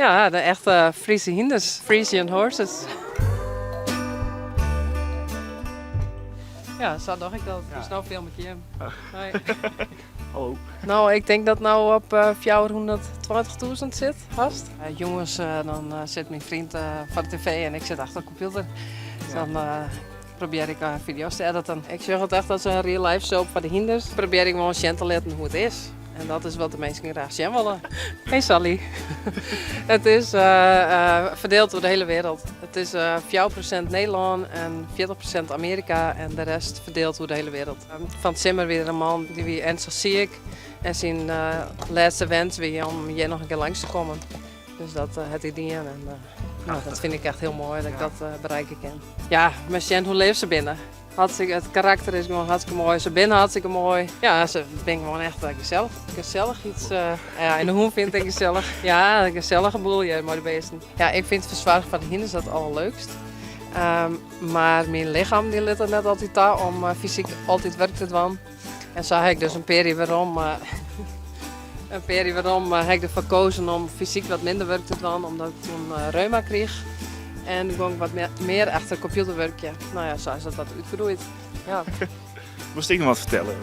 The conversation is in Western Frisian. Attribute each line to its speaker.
Speaker 1: Ja, de echte Friese hynders, Frisian horses. Ja, sa doch ik dat. Dus no film ik jim. Hoi.
Speaker 2: Hallo.
Speaker 1: No, ik tink dat no op 420.000 sit, hast. Jûns dan sit myn freon foar de tv en ik sit achter de kompjûter. Dus dan probearje ik fideo's te editen. Ik sjoch it echt as in real life soap foar de hynders. Probearje ik gewoan sjen te litten hoe't it is. En dat is wat de minsken graach sjen wolle. Hey Sally. It is ferdield oer de hiele wereld. It is 4% Nederlân en 40% Amearika en de rest ferdield oer de hiele wereld. Fan 't simmer wie der in man dy wie ernstig siik en syn lêste wens wie om hjir noch in kear langs te kommen. Dus dat hat hy dien en no, dat fyn ik echt hiel moai dat ik dat bereikke kin. Ja, mar sjen hoe leaf se binne. Hartstikke, it karakter is gewoan hartstikke moai. Se binne hartstikke moai. Ja, se binne gewoan echt gesellich. Gesellichheids, ja, en de hûn fynt it gesellich. Ja, in gesellige boel hjir mei de beesten. Ja, ik fyn it fersoargjen fan de hynders it allerleukst. Mar myn lichem dy lit it net altyd ta om fysyk altyd wurk te dwaan. En sa ha ik dus in pear jier werom, in pear jier werom ha ik derfoar kozen om fysyk wat minder wurk te dwaan, omdat ik toen reuma kriich. En toen gong ik wat mear achter de kompjûter wurkje. No ja, sa is dat wat útgroeid. Ja.
Speaker 2: Wolst ek noch wat fertelle?